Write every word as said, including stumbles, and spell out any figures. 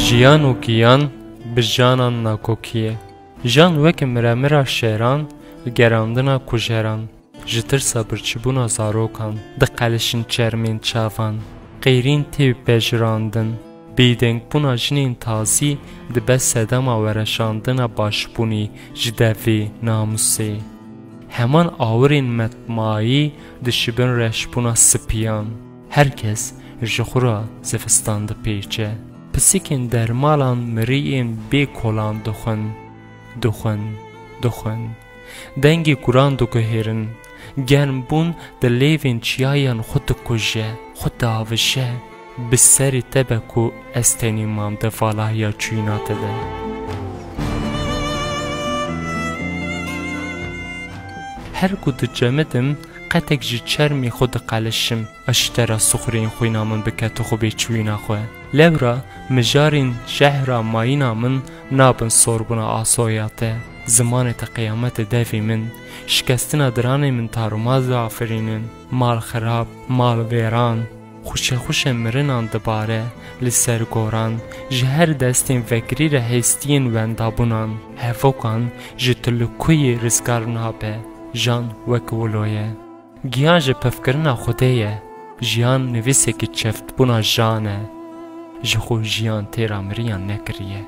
Jiyan û giyan bi janan nakokî ye. Jan weke miremira şeran, gerandina kujeran, ji tirsa birçîbûna zarokan, diqelişin çermên çavan, qêrîn tê pejirandin, bêdengbûna jinên tazî dibe sedema wereşandina başbûnê ji devê namûsê. Heman awirên metmayî dişibin reşbûna sipiyan. Her kes ji xwe re zivistan dipêçe. Pisikên dermalan miriyên bê kolan dixwin, dixwin, dixwin. Dengê guran diguhêrin. Germbûn di lêvên çiyayan xwe dikuje, xwe diavije. Bi serê te be ku ez tenê mam di valahiya çûyîna te de. Her ku dicemidim, qetek ji çermê xwe diqelişim, ez ji te re sixuriyên xwîna min bike tu xwe bê çûyîna xwe. Lewra mijarên jehra mayîna min nabin sorbûna asoya te. Zimanê te qeyametê devê min, şikestina diranê min tarûmar diafirînin. Mal xirab, mal vêran, xuşe xuşe mirinan dibare li ser goran, ji her destên vekirî re hêstiyên wendabûnan, hevokan ji tulukuyê rizgar nabe, jan wek wilo ye. Giyan ji pevkirina Xwedê ye, jiyan nivîsekî çeftbûna jan e, ji xwe jiyan têra miriyan nekiriye.